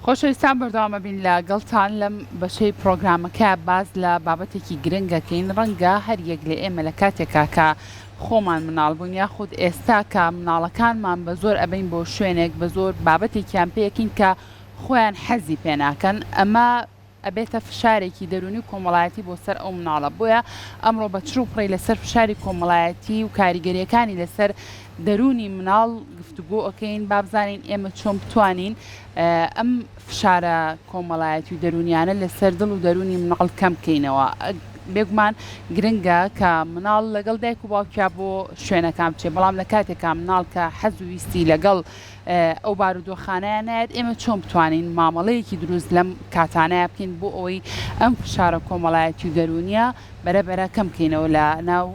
خۆشەویستان بەردەوام ئەبین لە گەڵتان لەم بەشەی پڕۆگرامەکە باس لە بابەتێکی گرنگ ئەکەین ڕەنگە هەر یەک لە ئێمە لە کاتێکا کە خۆمان مناڵ بووین یاخود ئێستا کە مناڵەکانمان بە زۆر ئەبەین بۆ شوێنێک بە زۆر بابەتێکیان پێ ئەکەین کە خۆیان حەزی پێ ناکەن ئەمە ئەبێتە فشارێکی دەروونی و کۆمەڵایەتی بۆ سەر ئەو مناڵە بۆیە ئەمڕۆ بە چڕ و پڕی لەسەر فشاری کۆمەڵایەتی و کاریگەریەکانی لەسەر دەروونی مناڵ گفتوگۆ ئەکەین با بزانین ئێمە چۆن بتوانین ئەم فشارە کۆمەڵایەتی و دەروونیانە لەسەر دڵ و دەروونی مناڵ کەم بکەینەوە. بێگومان گرنگە کە مناڵ لەگەڵ دایک و باوکیا بۆ شوێنەکان بچێت بەڵام لە کاتێکا مناڵ کە حەز و ویستی لەگەڵ ئەو بارودۆخانەیان نایەت ئێمە چۆن بتوانین مامەڵەیەکی دروست لەم کاتانەیا بکەین بۆ ئەوەی ئەم فشارە کۆمەڵایەتی و دەروونیە بەرە بەرە کەم بکەینەوە لە ناو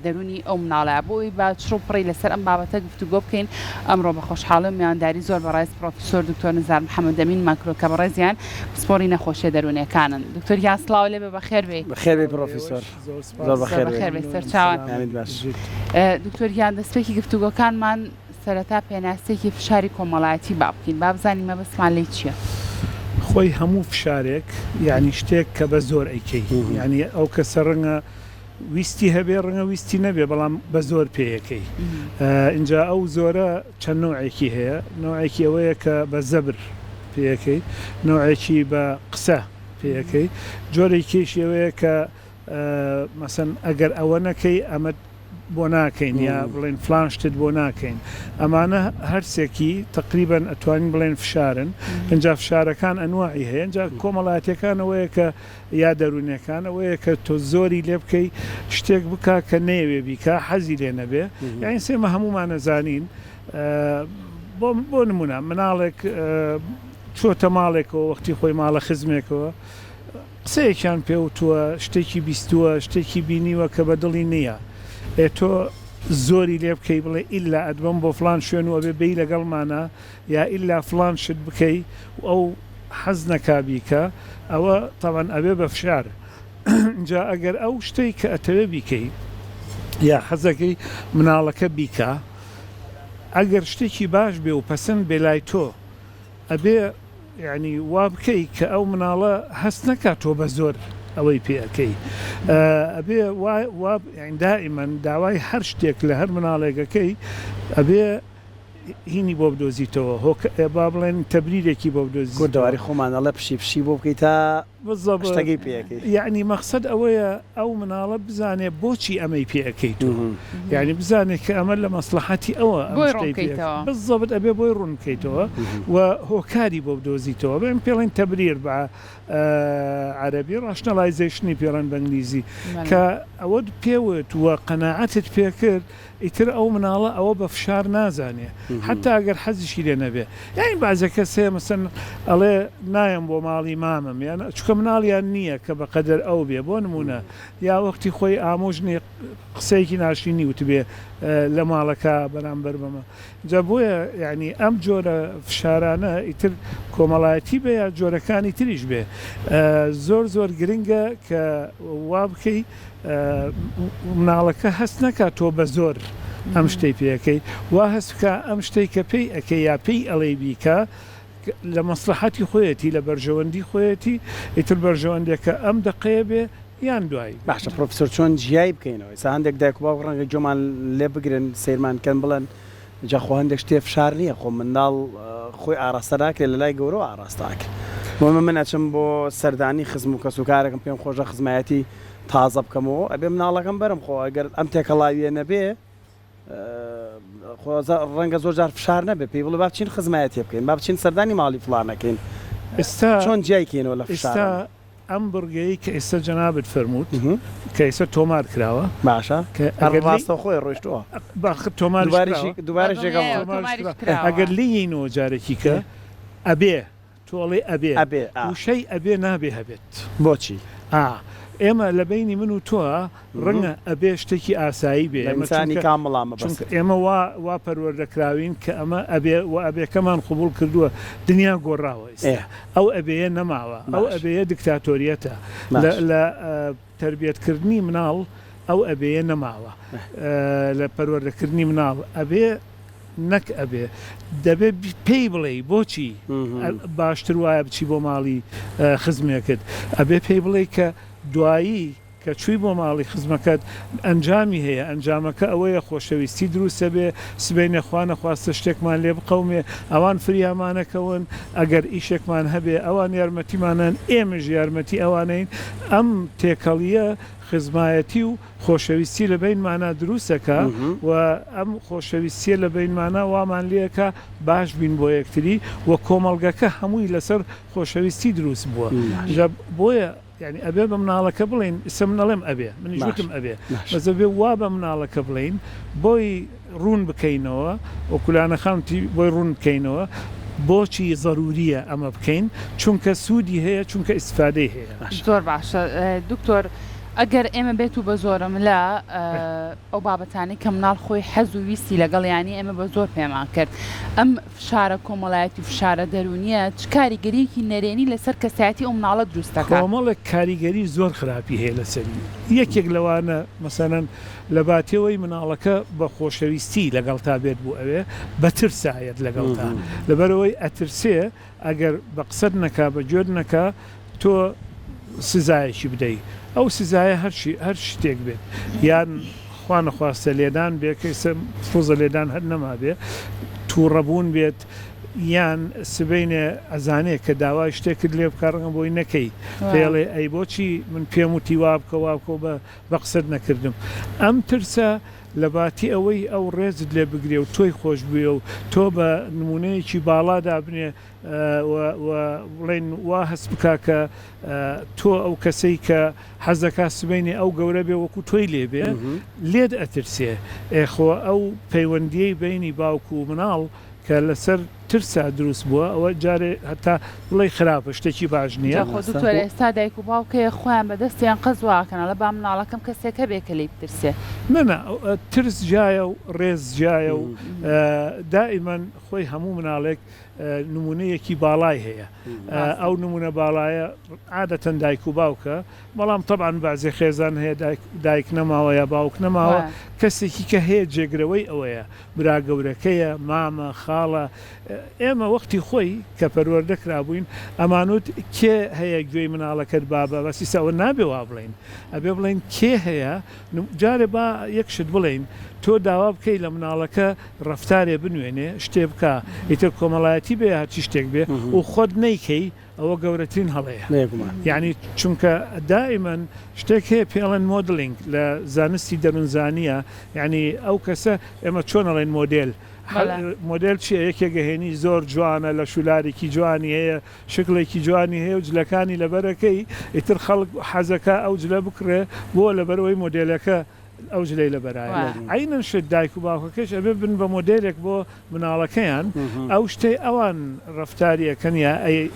دەروونی ئەو مناڵە بۆ ئەوەی بە چڕ و پڕی لەسەر ئەم بابەتە گفتوگۆ بکەین ئەمڕۆ بە خۆشحاڵی و میوانداری زۆر بەڕێز پڕۆفیسۆر دکتۆر نزار محەمەدەمین ماکرۆ کە بەڕێزیان پسپۆڕی نەخۆشیە دەروونیەکانن دکتۆر گیان سڵاو لێ بێ بەخێر بێی. بەخێر بێی پڕۆفیسۆر زۆر بەخێر بێی سەرچاوان. دکتۆر گیان دەستپێکی گفتوگۆکانمان سەرەتا پێناسەیەکی فشاری کۆمەڵایەتی با بکەین با بزانین مەبەستمان لێی چییە؟ خۆی هەموو فشارێک یانی شتێک کە بە زۆر ئەیکەی یانی ئەو کەسە ڕەنگە ویستی هەبێ ڕەنگە ویستی نەبێ بەڵام بە زۆر پێیەکەی ئینجا ئەو زۆرە چەند نەوعێکی هەیە نەوعێکی ئەوەیە کە بە زەبر پێیەکەی نەوعێکی بە قسە پێیەکەی جۆرێکیشی ئەوەیە کە مەسەن ئەگەر ئەوە نەکەی ئەمەت بۆ ناکەین یا بڵێن فلان شتت بۆ ناکەین ئەمانە هەرسێکی تقریبا ئەتوانین بڵێن فشارن ئینجا فشارەکان ئەنواعی هەیە ئینجا کۆمەڵایەتیەکان ئەوەیە کە یا دەروونیەکان ئەوەیە کە تۆ زۆری لێ بکەی شتێک بکا کە نەیەوێ بیکا حەزی لێ نەبێ یانی سێمە هەموومان ئەزانین بۆ بۆ نمونە مناڵێک چۆتە ماڵێکەوە وەختی خۆی ماڵە خزمێکەوە قسەیەکیان پێ وتووە، شتێکی بیستووە، شتێکی بینیوە کە بە دڵی نییە. ئێ تۆ زۆری لێ بکەی بڵێ ئیلا ئەتبەم بۆ فڵان شوێن و ئەبێ بێی لەگەڵمانا یا ئیلا فڵان شت بکەی و ئەو حەز نەکا بیکا، ئەوە تەبعەن ئەبێ بە فشار. ئینجا ئەگەر ئەو شتەی کە ئەتەوێ بیکەی یا حەزەکەی مناڵەکە بیکا، ئەگەر شتێکی باش بێ و پەسند بێ لای تۆ، ئەبێ یانی وا بکەی کە ئەو مناڵە هەست نەکا تۆ بە زۆر ئەوەی پێ ئەکەی ئەبێ وا وا یانی دائیمەن داوای هەر شتێک لە هەر مناڵێک ئەکەی ئەبێ هینی بۆ بدۆزیتەوە هۆکە با بڵێن تەبریرێکی بۆ بدۆزیتەوە. کوردەواری خۆمان ئەڵێ پشی پشی بۆ بکەی تا بالضبط شتەکەی پێ ئەکەی. یەعنی مەقسەد ئەوەیە ئەو مناڵە بزانێ بۆچی ئەمەی پێ ئەکەی تۆ یەعنی بزانێ کە ئەمە لە مەسڵەحەتی ئەوە ئەم بۆی ڕوون شتەی پێ بکەیتەوە. بالضبط ئەبێ بۆی ڕوون بکەیتەوە و هۆکاری بۆ بدۆزیتەوە بێن پێڵێن تەبریر بە عەرەبی rationalization ی پێڵێن بە ئینگلیزی بەڵێ. کە ئەوەت پێ وت و قەناعەتت پێ کرد ئیتر ئەو مناڵە ئەوە بە فشار نازانێ حەتا ئەگەر حەزیشی لێ نەبێ یانی بەعزێ کەس هەیە مەسەن ئەڵێ نایەم بۆ ماڵی مامم یان چونکە مناڵیان نییە کە بە قەدەر ئەو بێ بۆ نموونە یا وەختی خۆی ئامۆژنی قسەیەکی ناشرینی وتبێ لە ماڵەکە بەرامبەر بەمە جا بۆیە یانی ئەم جۆرە فشارانە ئیتر کۆمەڵایەتی بێ یا جۆرەکانی تریش بێ زۆر زۆر گرنگە کە وا بکەی مناڵەکە هەست نەکا تۆ بە زۆر ئەم شتەی پێ ئەکەی، وا هەست بکا ئەم شتەی کە پێی ئەکەی یا پێی ئەڵێی بیکە لە مەسڵەحەتی خۆیەتی، لە بەرژەوەندی خۆیەتی، ئیتر بەرژەوەندیەکە ئەم دەقەیە بێ یان دوایی بێ. باشە پرۆفیسۆر چۆن جیای بکەینەوە؟ ئێستا هەندێک دایک و باوک ڕەنگە گوێمان لێ بگرن سەیرمان کەن بڵێن جا خۆ هەندێک شتێ فشار نییە خۆ منداڵ خۆی ئاراستە ناکرێت لە لای گەورەوە ئاراستە ئەکرێت بۆ من من ئەچم بۆ سەردانی خزم و کەسوکارێکم پێم خۆشە خزمایەتی تازە بکەمەوە ئەبێ مناڵەکەم بەرم خۆ ئەگەر ئەم تێکەڵاویە نەبێ خۆ ڕەنگە زۆر جار فشار نەبێ پێی بڵێ با بچین خزمایەتی بکەین با بچین سەردانی ماڵی فڵانەکەین ئێستا چۆن جیای کەینەوە لە ئێستا فشارە ئەم بڕگەیەی کە ئێستا جەنابت فەرمووت کە ئێستا تۆمار کراوە باشە کە هەر ئەگەر لێی ڕاستەوخۆیە ڕۆیشتووە باخ تۆماریش دووبارەشی کراوە دووبارەش بەدڵنیایەوە یەکەمەوە تۆماریش تۆماریش کراوە کراوە. ئەگەر لێی یەینەوە جارێکی کە ئەبێ تۆ ئەڵێی ئەبێ ئەبێ ئا. وشەی ئەبێ نابێ هەبێت. بۆچی؟ ئا ئێمە لە بەینی من و تۆ ڕەنگە ئەبێ شتێکی ئاسایی بێ لە ئێمە ئینسانی چونکە کامڵا مەبەستت. چونکە ئێمە وا وا پەروەردە کراوین کە ئەمە ئەبێ و ئەبێکەمان قبوڵ کردووە دنیا گۆڕاوە ئێ. ئیستا ئەو ئەبێیە نەماوە ئەو باش. ئەبێیە دکتاتۆریەتە لە باش. لە تەربیەت کردنی مناڵ ئەو ئەبێیە نەماوە لە پەروەردە کردنی مناڵ ئەبێ. نەک ئەبێ دەبێ پێی بڵێی بۆچی باشتر وایە بچی بۆ ماڵی خزمێکت ئەبێ پێی بڵێی کە دوایی کە چووی بۆ ماڵی خزمەکەت ئەنجامی هەیە، ئەنجامەکە ئەوەیە خۆشەویستی دروست ئەبێ، سبەینێ خوا نەخواستە شتێکمان لێ بقەومێ ئەوان فریامانەکەون، ئەگەر ئیشێکمان هەبێ ئەوان یارمەتیمانەن، ئێمەش یارمەتی ئەوانەین، ئەم تێکەڵییە خزمایەتی و خۆشەویستی لە بەینمانا دروست ئەکا و ئەم خۆشەویستییە لە بەینمانا وامان لێ ئەکا باش بین بۆ یەکتری و کۆمەڵگەکە هەمووی لەسەر خۆشەویستی دروست بووە، جا بۆیە. یانی ئەبێ بە مناڵەکە بڵێین، ئیستا من ئەڵێم ئەبێ، منیش وتم ئەبێ، بەس ئەبێ وا بە مناڵەکە بڵێین بۆی ڕوون بکەینەوە، وەکو لانە خان وتی بۆی ڕوون بکەینەوە بۆچی زەرورییە ئەمە بکەین، چونکە سوودی هەیە، چونکە ئیستفادەی هەیە. زۆر باشە دکتۆر ئەگەر ئێمە بێت و بە زۆرەملە ئەو بابەتانەی کە مناڵ خۆی حەز و ویستی لەگەڵیانی ئێمە بە زۆر پێمان کرد ئەم فشارە کۆمەڵایەتی و فشارە دەروونییە چ کاریگەرییەکی نەرێنی لەسەر کەسایەتی ئەو مناڵە دروست دەکات؟ کۆمەڵێک کاریگەری زۆر خراپی هەیە لەسەری، یەکێک لەوانە مەسەلەن لەباتیەوەی مناڵەکە بە خۆشەویستی لەگەڵتا بێت بۆ ئەوێ بە ترسا یەت لەگەڵتا لەبەرئەوەی ئەترسێ ئەگەر بە قسەت نەکا بە گوێت نەکا تۆ سزایەکی بدەی ئەو سزایە هەرچی هەر شتێک بێت یان خوا نەخواستە لێدان بێ کە ئیستا فوزە لێدان هەر نەمابێ توڕەبوون بێت یان سبەینێ ئەزانێ کە داوای شتێکت لێ بکا ڕەنگە بۆی نەکەی پێڵێ ئەی بۆچی من پێم وتی وا بکە وا بکە و بە بە قسەت نەکردم ئەم ترسە لەباتی ئەوەی ئەو ڕێزت لێ بگرێ و تۆی خۆش بوێ و تۆ بە نمونەیەکی باڵا دابنێ و و بڵێین وا هەست بکا کە تۆ ئەو کەسەی کە حەز دەکا سبەینێ ئەو گەورە بێ وەکو تۆی لێ بێ لێت ئەترسێ ئێ خۆ ئەو پەیوەندیەی بەینی باوک و مناڵ کە لەسەر ترسا دروست بووە ئەوە جارێ هەتا بڵێی خراپە شتێکی باش نیە. جا خۆ دکتۆر ئێستا دایک و باوک هەیە خۆیان بە دەستی ئەنقەست وا ئەکەن ئەڵێ با مناڵەکەم کەسێک هەبێ کە لێی بترسێ. نا نا ترس جیایە و ڕێز جیایە و دائیمەن خۆی هەموو مناڵێک نمونەیەکی باڵای هەیە ئەو نمونە باڵایە عادەتەن دایک و باوکە بەڵام تەبعەن بەعزێ خێزان هەیە دایک نەماوە یا باوک نەماوە کەسێکی کە هەیە جێگرەوەی ئەوەیە برا گەورەکەیە مامە خاڵە ئێمە وەختی خۆی کە پەروەردە کرابووین ئەمانوت کێ هەیە گوێی مناڵەکەت بابە بەس ئیستا ئەوە نابێ وا بڵێین ئەبێ بڵێین کێ هەیە جارێ با یەک شت بڵێین تۆ داوا بکەی لە مناڵەکە ڕەفتارێ بنوێنێ شتێ بکا ئیتر کۆمەڵایەتی بێ یا هەرچی شتێک بێ و خۆت نەیکەی ئەوە گەورەترین هەڵەیە بێگومان. یانی چونکە دائیمەن شتێک هەیە پێی ئەڵێن modeling لە زانستی دەروونزانییە یانی ئەو کەسە ئێمە چۆن ئەڵێین مۆدێل مۆدێل چییە یەکێک ئەهێنی زۆر جوانە لەشولارێکی جوانی هەیە شکڵێکی جوانی هەیە و جلەکانی لەبەرەکەی ئیتر خەڵک حەزەکا ئەو جلە بکڕێ بۆ لەبەرئەوەی مۆدێلەکە ئەو جلەی لەبەرایە عەینەن شت دایک و باوکەکەش ئەبێ بن بە مۆدێلێک بۆ مناڵەکەیان ئەو شتەی ئەوان ڕەفتاری ئەکەن یا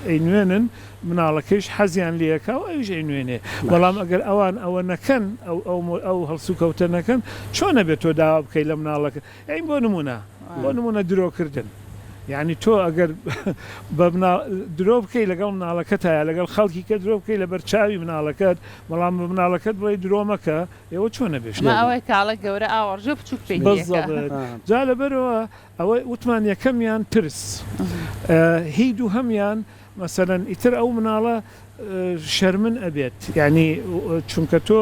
ئەینوێنن مناڵەکەیش حەزیان لێ ئەکا و ئەویش ئەینوێنێ بەڵام ئەگەر ئەوان ئەوە نەکەن ئەو ئەو ئەو هەڵسوکەوتە نەکەن چۆن ئەبێ تۆ داوا بکەی لە مناڵەکە یانی بۆ نمونە بۆ نمونە درۆ کردن یانی تۆ ئەگەر بە درۆ بکەی لەگەڵ مناڵەکەتا یا لەگەڵ خەڵکی کە درۆ بکەی لەبەر چاوی مناڵەکەت بەڵام بە مناڵەکەت بڵێی درۆ مەکە ئێوە چۆن ئەبێ شتێک ئەمە ئەوەیە کاڵە گەورە ئاوەڕژێ بچوک پێی دیەکە. بزەبت جا لەبەرئەوە ئەوە وتمان یەکەمیان ترس هی دووهەمیان مەسەلەن ئیتر ئەو مناڵە شەرمن ئەبێت یانی چونکە تۆ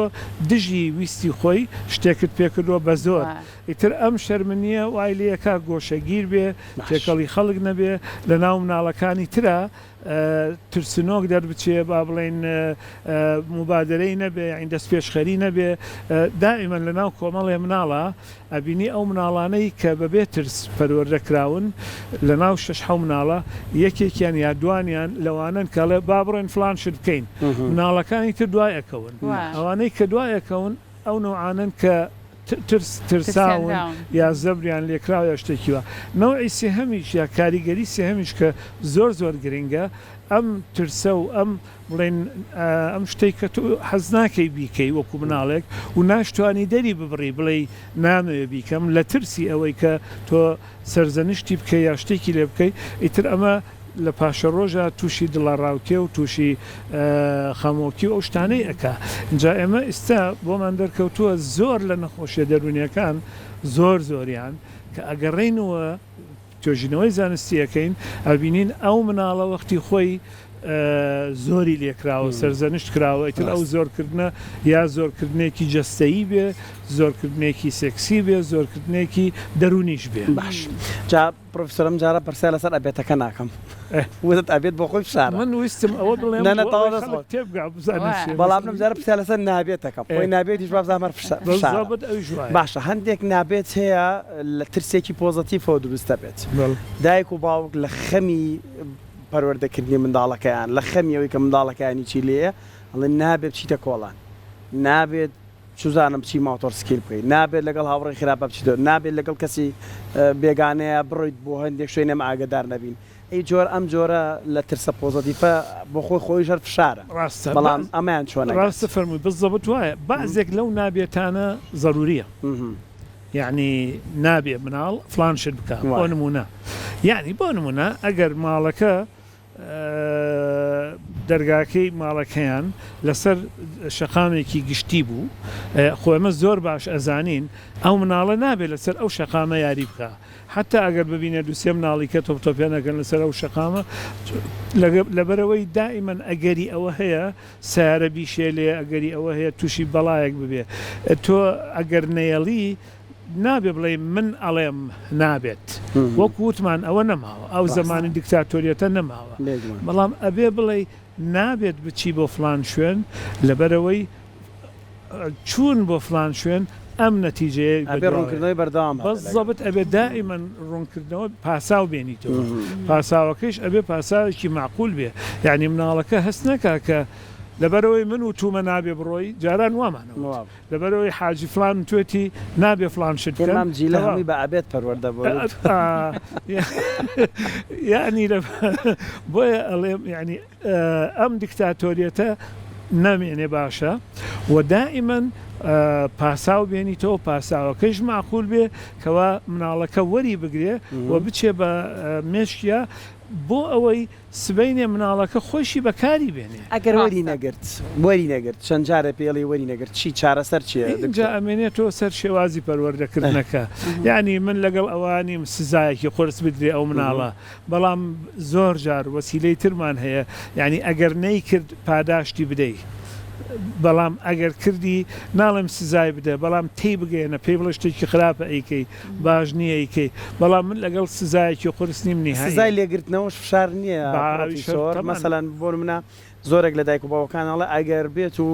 دژی ویستی خۆی شتێکت پێکردوە بە زۆر ئیتر ئەم شەرمنیە وای لێکا گۆشەگیر بێ تێکەڵی خەڵک نەبێ لەناو مناڵەکانی ترا ترسنۆک دەربچێ با بڵێین موبادەرەی نەبێ یانی دەستپێشخەری نەبێ دائیمەن لەناو کۆمەڵێ مناڵا ئەبینی ئەو مناڵانەی کە بەبێ ترس پەروەردە کراون لەناو شەش حەو مناڵە یەکێکیان یا دوانیان لەوانەن کە ئەڵێ با بڕۆین فڵان شت بکەین مناڵەکانی تر دوای ئەکەون ئەوانەی کە دوای ئەکەون ئەو نەوعانەن کە ترس ترساون یا زەبریان لێکراوە یا شتێکی وا. نەوعی سێهەمیش یا کاریگەری سێهەمیش کە زۆر زۆر گرنگە ئەم ترسە و ئەم بڵێین ئەم شتەی کە تۆ حەز ناکەی بیکەی وەکو مناڵێک و ناشتوانی دەری ببڕی بڵێی نامەوێ بیکەم لە ترسی ئەوەی کە تۆ سەرزەنشتی بکەی یا شتێکی لێ بکەی ئیتر ئەمە لە پاشەڕۆژا توشی دڵەڕاوکێ و توشی خەمۆکی و ئەو شتانەی ئەکا ئینجا ئێمە ئیستا بۆمان دەرکەوتووە زۆر لە نەخۆشیە دەروونیەکان زۆر زۆریان. کە ئەگەڕێینەوە توێژینەوەی زانستی ئەکەین ئەبینین ئەو مناڵە وەختی خۆی زۆری لێکراوە سەرزەنشت کراوە ئیتر ئەو زۆرکردنە یا زۆرکردنێکی جەستەیی بێ زۆرکردنێکی سێکسی بێ زۆرکردنێکی دەروونیش بێ. باش جا پرۆفیسۆر ئەم جارە پرسیار لەسەر ئەبێتەکە ناکەم وتت ئەبێت بۆ خۆی فشارە. من ویستم ئەوە بڵێم نە نە بۆ تەواو ئەوەی دەست خەڵک خۆش. تێبگا بزانێ چیە بەڵام لەم مەسەلەی. جارە پرسیار لەسەر نابێتەکەم خۆی نابێتیش وابزانم هەر فشارە. بزەبت ئەویش وایە. باشە هەندێک نابێت هەیە لە ترسێکی پۆزەتیفەوە دروست دەبێت بەڵێ. دایک و باوک لە خەمی پەروەردەکردنی منداڵەکەیان لە خەمی ئەوەی کە منداڵەکەیانی چی لێیە ئەڵێن نابێت بچیتە کۆڵان نابێت چوزانم بچی ماتۆر سکیل بکەی نابێت لەگەڵ هاوڕێی خراپە بچیتەوە نابێت لەگەڵ کەسی بێگانەیە بڕۆیت بۆ هەندێک شوێن ئێمە ئاگەدار نەبین ئی جۆر ئەم جۆرە لە ترسە پۆزەتیفە بۆ خۆی خۆیش هەر فشارە ڕاستە بەڵام ئەمەیان چۆن ئەگات؟ ڕاستە فەرمووی بزەبت وایە بەعزێک لەو نابێتانە زەروریە یەعنی نابێ مناڵ فڵان شت بکا بۆ نموونە یەعنی بۆ نموونە ئەگەر ماڵەکە دەرگاکەی ماڵەکەیان لەسەر شەقامێکی گشتی بوو، خۆ ئێمە زۆر باش ئەزانین ئەو مناڵە نابێ لەسەر ئەو شەقامە یاری بکا، حەتا ئەگەر ببینێ دوو سێ مناڵی کە تۆپ تۆپێن ئەکەن لەسەر ئەو شەقامە، لەبەرئەوەی دائیمەن ئەگەری ئەوە هەیە سەیارە بیشێلێ، ئەگەری ئەوە هەیە تووشی بەڵایەک ببێ، تۆ ئەگەر نەیەڵی نابێ بڵێی من ئەڵێم نابێت وەکو وتمان ئەوە نەماوە ئەو زەمانی دیکتاتۆریەتە نەماوە بەڵام ئەبێ بڵێی نابێت بچی بۆ فڵان شوێن لەبەرئەوەی چوون بۆ فڵان شوێن ئەم نەتیجەیەی ئەبێ ڕوونکردنەوەی بەردەوام هەبێ لەگەڵ. بەزەبت ئەبێ دائیمەن ڕوونکردنەوە پاساو بێنیتەوە پاساوەکەیش ئەبێ پاساوێکی مەعقول بێ یانی مناڵەکە هەست نەکا کە لەبەرئەوەی من وتومە نابێ بڕۆی جاران وامان ئەوت لەبەرئەوەی حاجی فڵان وتوێتی نابێ فڵان شت بکەن. ئێمە ئەم جیلە هەمووی بە ئەبێت پەروەردە بووین. یەعنی بۆیە ئەڵێم یەعنی ئەم دیکتاتۆریەتە نامێنێ باشە و دائیمەن پاساو بێنیتەوە پاساوەکەیش مەعقول بێ کەوا مناڵەکە وەری بگرێ و بچێ بە مێشکیا بۆ ئەوەی سبەینێ مناڵەکە خۆیشی بەکاری بێنێ. ئەگەر وەری ڕاستە. نەگرت وەری نەگرت چەند جارێ پێی ئەڵێی وەری نەگرت چی چارەسەر چیە ئینجا دکتۆر؟ ئەمێنێتەوە سەر شێوازی پەروەردەکردنەکە یانی من لەگەڵ ئەوە نیم سزایەکی قورس بدرێ ئەو مناڵە بەڵام زۆر جار وەسیلەی ترمان هەیە یانی ئەگەر نەیکرد پاداشتی بدەی بەڵام ئەگەر کردی ناڵێم سزای بدە بەڵام تێی بگەیەنە پێی بڵێ شتێکی خراپە ئەیکەی باش نییە ئەیکەی بەڵام من لەگەڵ سزایەکی قورس نیم سزای نیهائیەن. لێگرتنەوەش فشار نییە با ئەویش هەر پرۆفیسۆر؟ تەبعەن. مەسەلەن بۆ نمونە زۆرێک لە دایک و باوکان ئەڵێ ئەگەر بێت و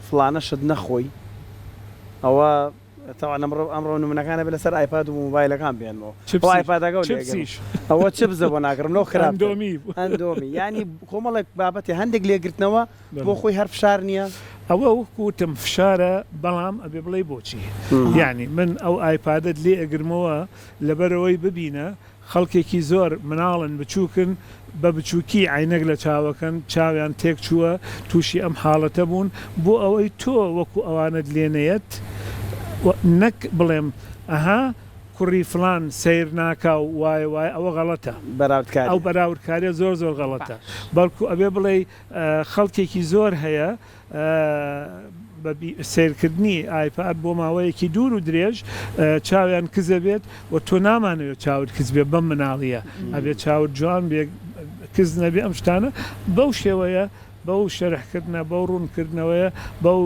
فڵانە شت نەخۆی ئەوە تەبعەن ئەمڕۆ ئەمڕۆ نمونەکان ئەبێ لەسەر ئایپاد و مۆبایلەکان بێنمەوە خۆ چپسیش ئایپادەکەو لێگرم چپسیش. ئەوە چپسە بۆ ناکڕم لەو خراپتر ئەندۆمی. ئەندۆمی یانی کۆمەڵێک بابەتی هەندێک لێگرتنەوە بۆ بەڵێ. خۆی هەر فشار نییە؟ ئەوە وەکو وتم فشارە بەڵام ئەبێ بڵێی بۆچی یانی من ئەو ئایپادەت لێ ئەگرمەوە لەبەرئەوەی ببینە خەڵکێکی زۆر مناڵن بچوکن بە بچوکی عەینەک لە چاوەکەن چاویان تێک چووە توشی ئەم حاڵەتە بوون بۆ ئەوەی تۆ وەکو ئەوانەت لێ نەیەت نەک بڵێم ئەها کوڕی فڵان سەیر ناکا و وایە وایە ئەوە غەڵەتە ئەو بەراوردکاریە. بەراوردکاریە زۆر زۆر غەڵەتە باش. بەڵکو ئەبێ بڵێی خەڵکێکی زۆر هەیە بە سەیرکردنی ئایپاد بۆ ماوەیەکی دوور و درێژ چاویان کز ئەبێت و تۆ نامانەوێت چاوت کز بێت بەم مناڵیە ئەبێت چاوت جوان بێ کز نەبێ ئەم شتانە بەو شێوەیە بەو شەرحکردنە بەو ڕوونکردنەوەیە بەو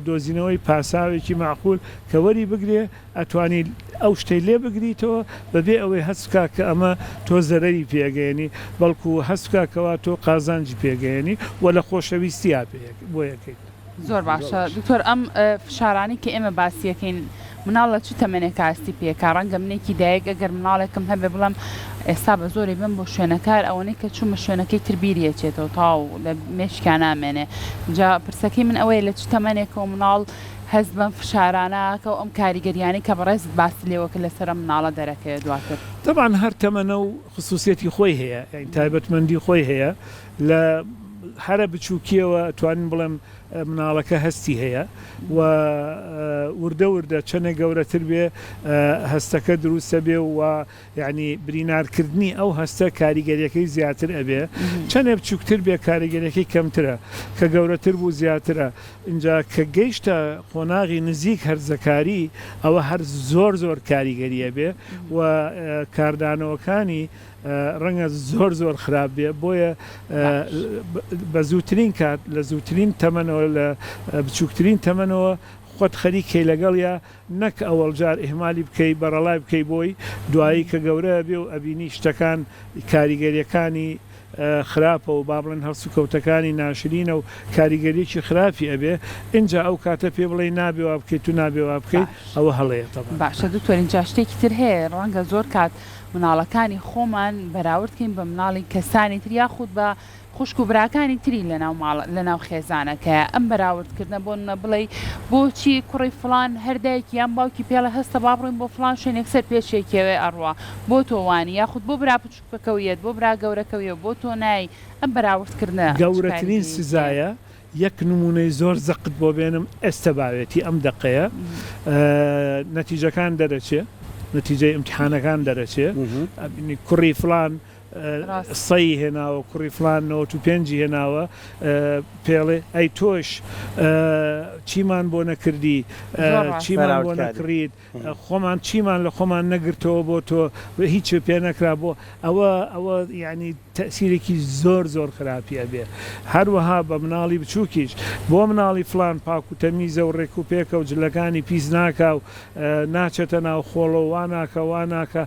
دۆزینەوەی پاساوێکی مەعقول کە وەری بگرێ ئەتوانی ئەو شتەی لێ بگریتەوە بەبێ ئەوەی هەست بکا کە ئەمە تۆ زەرەری پێ ئەگەیەنی بەڵکو هەست بکا کەوا تۆ قازانجی پێ گەیەنی و لە خۆشەویستیا پێ بۆی ئەکەیت. زۆر باشە دکتۆر ئەم فشارانەی کە ئێمە باسی ئەکەین مناڵ لە چ تەمەنێکا هەستی پێ ئەکا ڕەنگە منێکی دایک ئەگەر مناڵێکم هەبێ بڵێم ئێستا بە زۆری بم بۆ شوێنەکار ئەوەنەی کە چوومە شوێنەکەی تر بیری ئەچێتەوە تەواو لە مێشکیا نامێنێ جا پرسەکەی من ئەوەیە لە چ تەمەنێکەوە مناڵ هەست بەم فشارانە ئەکا و ئەم کاریگەریانەی کە بەڕێزت باست لێوە کرد لەسەر ئەم مناڵە دەرەکەوێت دواتر. تەبعەن هەر تەمەنە و خسوسیەتی خۆی هەیە یانی تایبەتمەندی خۆی هەیە لە. هەرە بچووکیەوە توانین بڵێم مناڵەکە هەستی هەیە و وردە وردە چەنێک گەورەتر بێ هەستەکە دروستە بێ و یانی برینارکردنی ئەو هەستە کاریگەریەکەی زیاتر ئەبێ چەنێ بچوکتر بێ کاریگەریەکەی کەمترە کە گەورەتر بوو زیاترە ئینجا کە گەیشتە قۆناغی نزیک هەرزەکاری ئەوە هەر زۆر زۆر کاریگەری ئەبێ و کاردانەوەکانی ڕەنگە زۆر زۆر خراپ بێ بۆیە بە زووترین کات لە زووترین تەمەنەوە لە بچووکترین تەمەنەوە خۆت خەریکەی لەگەڵیا نەک ئەوەڵ جار ئیهمالی بکەی بەڕەڵای بکەی بۆی دوایی کە گەورە ئەبێ و ئەبینی شتەکان کاریگەریەکانی خراپە و با بڵێن هەڵسوکەوتەکانی ناشرینە و کاریگەریەکی خراپی ئەبێ ئینجا ئەو کاتە پێ بڵێی نابێ وا بکەیت و نابێ وا بکەی باش ئەوە هەڵەیە تەبعەن. باشە دکتۆر ئینجا شتێکی تر هەیە ڕەنگە زۆر کات مناڵەکانی خۆمان بەراورد کەین بە مناڵی کەسانی تر یاخود بە خوشک و براکانی تری لەناو ماڵ لەناو خێزانەکەیا ئەم بەراورد کردنە بۆ نمونە بڵێی بۆچی کوڕی فڵان هەر دایکی یان باوکی پێڵێ هەستە با بڕۆین بۆ فڵان شوێن یەکسەر پێشێکیەوێ ئەڕوا بۆ تۆ وانی یاخود بۆ برا بچوکەکەو یەت بۆ برا گەورەکەو یە بۆ تۆ نای ئەم بەراورد کردنە چ گەورەترین کاریگەریەکی هەیە؟ سزایە یەک نمونەی زۆر زەقت بۆ بێنم ئێستە باوێتی ئەم دەقەیە نەتیجەکان دەرەچێ نەتیجەی ئیمتیحانەکان دەرەچێ ئەبینی کوڕی فڵان سەی هێناوە کوڕی فڵان 95ی هێناوە پێڵێ ئەی تۆش چیمان بۆ نەکردی چیمان بۆ نەکڕیت خۆمان چیمان لە خۆمان نەگرتەوە بۆ تۆ هیچ پێ نەکرا بۆ ئەوە ئەوە یعنی تەئسیرێکی زۆر زۆر خراپی ئەبێ هەروەها بە مناڵی بچوکیش بۆ مناڵی فڵان پاک و تەمیزە و ڕێک و پێکە و جلەکانی پیس ناکا و ناچێتە ناو خۆڵەوە وا ناکا وا ناکا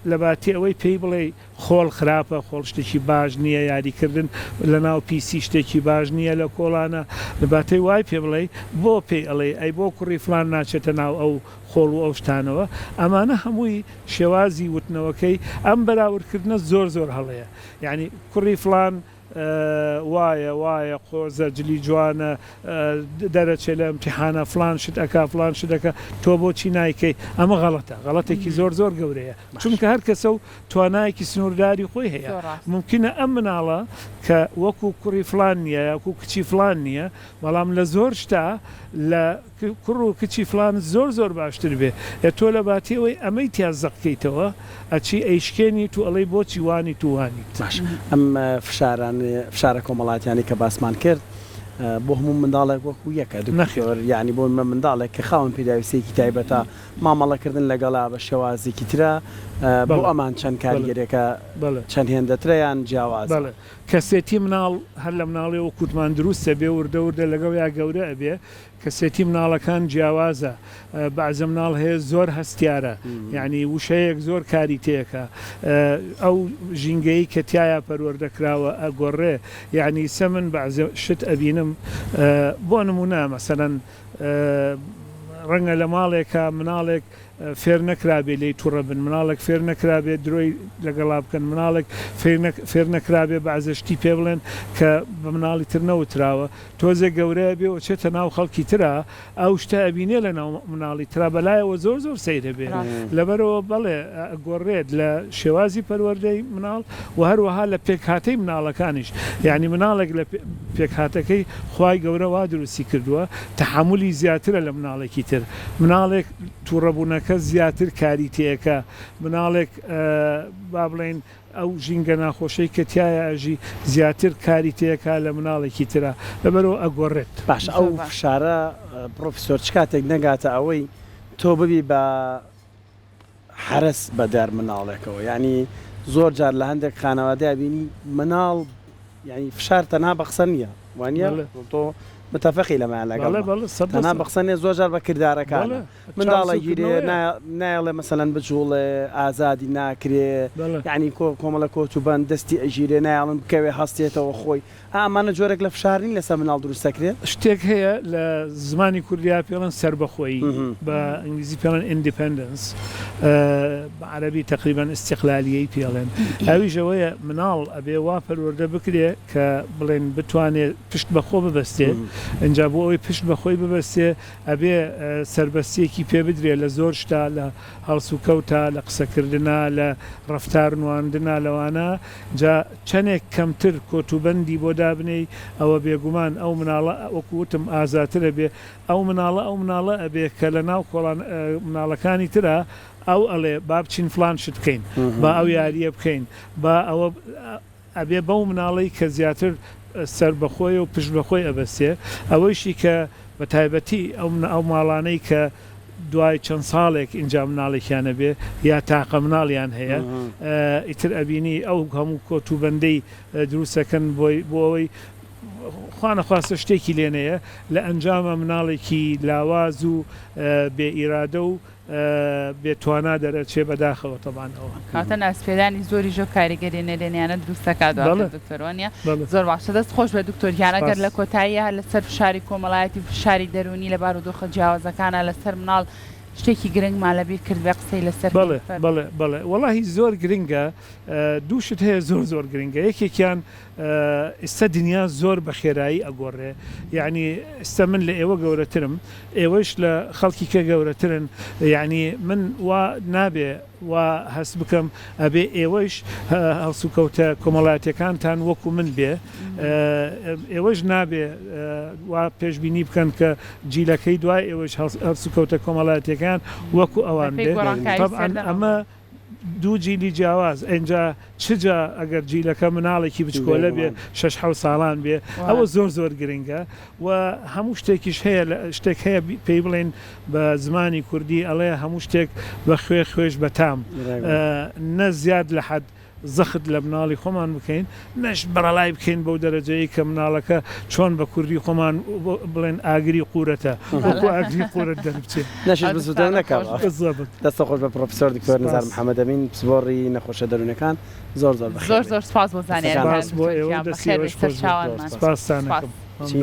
لەباتی ئەوەی پێی بڵێی خۆڵ خراپە خۆڵ شتێکی باش نییە یاریکردن لەناو پیسی شتێکی باش نییە لە کۆڵانە لەباتەی وای پێ بڵێی بۆ پێی ئەڵێی ئەی بۆ کوڕی فڵان ناچێتە ناو ئەو خۆڵ و ئەو شتانەوە ئەمانە هەمووی شێوازی وتنەوەکەی ئەم بەراوردکردنە زۆر زۆر هەڵەیە یانی کوڕی فڵان وایە وایە قۆزە جلی جوانە دەرەچێ لە ئیمتیحانا فڵان شت ئەکا فڵان شت ئەکا تۆ بۆچی نایکەی ئەمە غەڵەتە غەڵەتێکی زۆر زۆر گەورەیە چونکە هەر کەسە و توانایەکی سنوورداری خۆی هەیە مومکینە ئەم مناڵە کە وەکو کوڕی فڵان نییە یاکو کچی فڵان نییە بەڵام لە زۆر شتا لە کوڕ و کچی فڵان زۆر زۆر باشتر بێ ئێ تۆ لە باتی ئەوەی ئەمەی تیا زەق کەیتەوە ئەچی ئەیشکێنیت و ئەڵێی بۆچی وانیت و وانیت. باش ئەم فشارانە فشارە کۆمەڵاتیانەی کە باسمان کرد بۆ هەموو منداڵێک وەکو یەکە دکتۆر یانی بۆ نمونە منداڵێک کە خاوەن پێداویستیەکی تایبەتە مامەڵەکردن لەگەڵا بە شێوازێکی ترە بۆ ئەمان چەند کاریگەریەکە چەند هێندەترە یان جیاوازە؟ کەسێتی مناڵ هەر لە مناڵیەوە وەکوتمان دروست ئەبێ وردە وردە لەگەڵیا گەورە ئەبێ کەسێتی مناڵەکان جیاوازە بەعزە مناڵ هەیە زۆر هەستیارە یانی وشەیەک زۆر کاری تێکا ئەو ژینگەی کە تیایا پەروەردە کراوە ئەگۆڕێ یانی ئیسە من بەعزە شت ئەبینم بۆ نمونە مەسەلەن ڕەنگە لە ماڵێکا مناڵێک فێر نەکرابێ لێی توڕە بن، مناڵێک فێر نەکرابێ درۆی لەگەڵا بکەن، مناڵێک فێر نەکرابێ بەعزە شتی پێ بڵێن کە بە مناڵی تر نەوتراوە، تۆزێک گەورە ئەبێ و ئەچێتە ناو خەڵکی ترا ئەو شتە ئەبینێ لە ناو مناڵی ترا بەلایەوە زۆر زۆر سەیر ئەبێ. لەبەرئەوە بەڵێ ئەگۆڕێت لە شێوازی پەروەردەی مناڵ و هەروەها لە پێکهاتەی مناڵەکانیش یانی مناڵێک لە پێکهاتەکەی خوای گەورە وا دروستی کردووە تەحەمولی زیاترە لە مناڵێکی تر مناڵێک توڕەبوونەکە زیاتر کاری تێکە، مناڵێک با بڵێین ئەو ژینگە ناخۆشەی کە تیایا ئەژی زیاتر کاری تێکا لە مناڵێکی ترا، لەبەرئەوە ئەگۆڕێت. باشە ئەو فشارە پڕۆفیسۆر چ کاتێک نەگاتە ئەوەی تۆ ببی بە حەرەس بە دار مناڵێکەوە یانی زۆر جار لە هەندێک خانەوادەیا بینی مناڵ یانی فشار تەنها بە قسە نییە وانە تۆ متفقی لەمایان لەگەڵ تەنها بە قسە نیە زۆر جار بە کردارەکانە منداڵە گیرێ نایەڵێ مەسەلەن بجوڵێ ئازادی ناکرێ یانی کۆ کۆمەڵە کۆت و بەند دەستی ئەگیرێ نایەڵن بکەوێ هەستێتەوە خۆی ئا ئەمانە جۆرێک لە فشار نین لەسەر مناڵ دروست دەکرێ؟ شتێک هەیە لە زمانی کوردیا پێڵێن سەربەخۆیی بە ئینگلیزی پێڵێن Independence بە عەرەبی تەقریبەن ئیستیقلالیەی پێڵێن ئەویش ئەوەیە مناڵ ئەبێ وا پەروەردە بکرێ کە بڵێن بتوانێ پشت بە خۆ ببەستێ. ئینجا بۆ ئەوەی پشت بە خۆی ببەستێ ئەبێ سەربەستیەکی پێ بدرێ لە زۆر شتا لە هەڵسوکەوتا لە قسەکردنا لە ڕەفتار نواندنا لەوانە جا چەنێک کەمتر کۆتوبەندی بۆ دابنێی ئەوە بێگومان ئەو مناڵە وەکو وتم ئازاتر ئەبێ ئەو مناڵە ئەو مناڵە ئەبێ کە لە ناو کۆڵان مناڵەکانی ترا ئەو ئەڵێ با بچین فڵان شت بکەین با ئەو یاریە بکەین با ئەوە ئەبێ بەو مناڵەی کە زیاتر سەربەخۆیە و پشت بەخۆی ئەبەستێ، ئەوەیشی کە بە تایبەتی ئەو ئەو ماڵانەی کە دوای چەند ساڵێک ئینجا مناڵێکیان ئەبێ یا تاقە مناڵیان هەیە ئیتر ئەبینی ئەو هەموو کۆت و بەندەی دروست ئەکەن بۆی بۆ ئەوەی خوا نەخواستە شتێکی لێ نەیە لە ئەنجاما مناڵێکی لاواز و بێ ئیرادە و بێ توانا دەرئەچێ بەداخەوە تەبعەن ئەوە. کەواتە ناسپێرانی زۆریش ئەو کاریگەریە نەرێنیانە دروست دەکات دواتر دکتۆر وانیە؟ زۆر باشە دەست خۆش بێت دکتۆر گیان ئەگەر لە کۆتاییا لەسەر فشاری کۆمەڵایەتی و فشاری دەروونی لە بارودۆخە جیاوازەکانا لەسەر مناڵ شتێکی گرنگمان لەبیر کردبێ قسەی لەسەر بکەین بەڵێ فەرموو. بەڵێ بەڵێ وەڵاهی زۆر گرنگە دوو شت هەیە زۆر زۆر گرنگە یەکێکیان ئیستا دنیا زۆر بە خێرایی ئەگۆڕێ یەعنی ئیستا من لە ئێوە گەورەترم ئێوەش لە خەڵکی کە گەورەترن یەعنی من وا نابێ وا هەست بکەم ئەبێ ئێوەش هەڵسوکەوتە کۆمەڵایەتیەکانتان وەکو من بێ ئێوەش نابێ وا پێشبینی بکەن کە جیلەکەی دوای ئێوەش هەڵسوکەوتە کۆمەڵایەتیەکان وەکو ئەوان بەپێی بێ گۆڕانکاری تەبعەن سەردەم. ئەمە دوو جیلی جیاواز ئینجا چ جا ئەگەر جیلەکە مناڵێکی بچکۆلە بێ بێگومان. شەش حەوت ساڵان بێ ئەوە زۆر زۆر گرنگە و هەموو شتێکیش هەیە لە شتێک هەیە پێی بڵێین بە زمانی کوردی ئەڵێ هەموو شتێک بە خوێ خوێش بە تام ڕێک. نە زیاد لە حەد زەخت لە مناڵی خۆمان بکەین نەش بەڕەڵای بکەین بەو دەرەجەیەی کە مناڵەکە چۆن بە کوردی خۆمان بڵێن ئاگری قورەتە وەکو ئاگری قورەت دەربچێ. نەشیش بسوتێ نەکا. بالضبط. دەستت خۆش بێ پڕۆفیسۆر دکتۆر نزار سپاس. محمد ئەمین پسپۆڕی نەخۆشیە دەروونیەکان زۆر زۆر بەخێر زۆر بێی. زۆر سپاس بۆ دەستەکانت زانیاریەکانت سپاس بۆ دکتۆر ئێوە و گیان دەستی بەخێر ئێوەش بێی خۆش بێت. سەرچاوانمان سپاستان سپاس. ئەکەم.